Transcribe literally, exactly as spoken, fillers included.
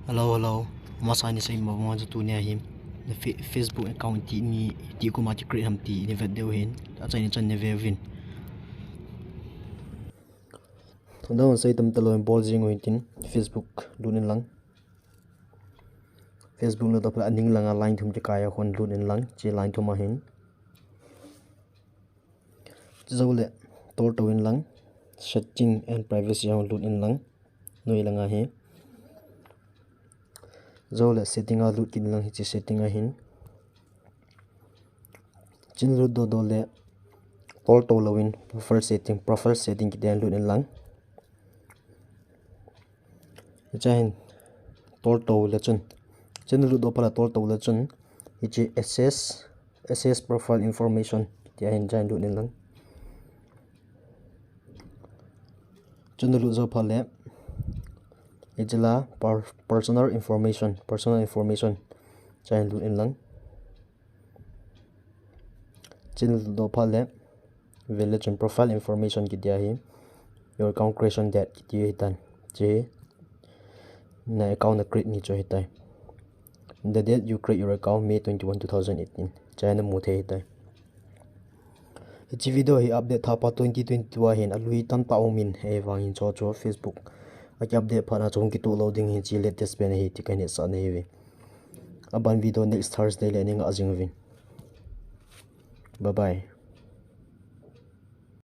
Hello, hello. Masa ni sei ma ma tu ni ahi. Na fe- Facebook account ti ni ti ko ma ti create ham ti ni vet deu hin. Achaina chan ni ve vin. Thong dong sei tam talo bol jing u hin tin Facebook lut in lang. Facebook lut to pala aning langa line thum ti kaya hon lut in lang. Chi line thum ahin. Zo le tol to in lang. Setting and privacy hon lut in lang. Noi langa hi. Zo le setting a lut kin lang hi chi setting ahin. Chin lut do do le tol to lo in profile setting, profile setting kiti a lut in lang. Hicha hin tol to le chun. Chin lut do pala tol to le chun. Hichi access, access profile information kiti ahin cha hin lut in lang. Chun lut zo pha le. Hichila per- personal information, personal information. Cha hin lut in lang. Chin lut do pha le. Vele chun profile information kiti ahi. Your account creation date kiti ahi tan. Chi na account na create ni chu ahi tai. The date you create your account, May twenty-one, two thousand eighteen. China mu thei tai. Hichi video hi update tha pa twenty twenty-two ahin alui tam ta umin he vang hin cho cho Facebook. Aki update pha na chong kitu lo ding hin chi latest pen hi ti ka ni sa nei ve. Aban video next Thursday le ning a jing vin. Bye bye.